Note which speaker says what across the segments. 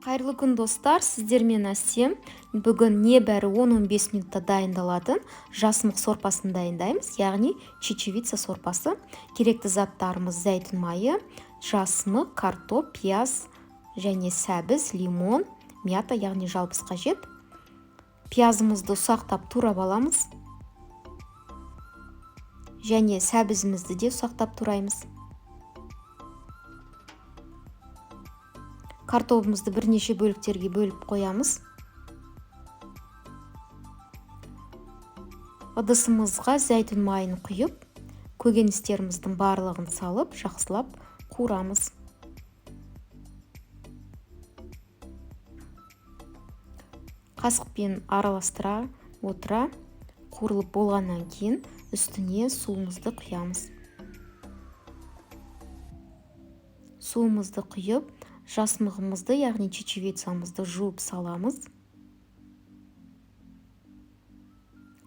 Speaker 1: Қайырлы күн, достар! Сіздермен Әсем. Бүгін небәрі 10-15 минутта дайындалатын жасымық сорпасын дайындаймыз, яғни чечевица сорпасы. Керекті заттарымыз: зәйтүн майы, жасымық, картоп, пияз және сәбіз, лимон, мята, яғни жалбыз қажет. Пиязымызды ұсақтап турап аламыз және сәбізімізді де ұсақтап тураймыз. Картобымызды бірнеше бөліктерге бөліп қоямыз. Ыдысымызға зәйтүн майын құйып, көкөністеріміздің барлығын салып, жақсылап қуырамыз. Қасықпен араластыра отыра қуырылып болғаннан кейін үстіне суымызды құямыз. Суымызды құйып, жасмығымызды, яғни чечевицамызды жуып саламыз.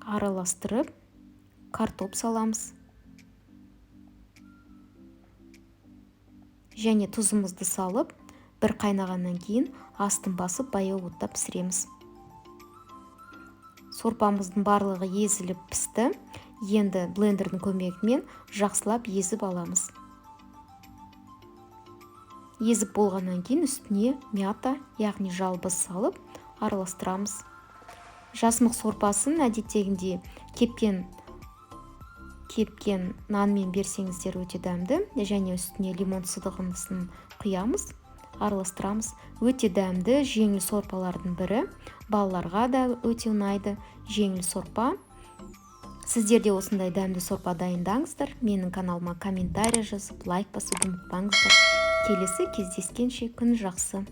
Speaker 1: Араластырып, картоп саламыз. Және тұзымызды салып, бір қайнағаннан кейін астын басып баяу отта пісіреміз. Сорпамыздың барлығы езіліп пісті. Енді блендердің көмегімен жақсылап езіп аламыз. Езіп болғаннан кейін үстіне мята, яғни жалбыз салып араластырамыз. Жасмық сорпасын әдеттегідей кепкен нанмен берсеңіздер, өте дәмді. Және үстіне лимон сыдығынысын құямыз, араластырамыз. Өте дәмді, жеңіл сорпалардың бірі. Балаларға да өте ұнайды жеңіл сорпа. Сіздер де осындай дәмді сорпа дайындаңыздар. Менің каналыма комментарий жазып, лайк басуды ұмытпаңыздар. Келесі кездескенше, күн жақсы.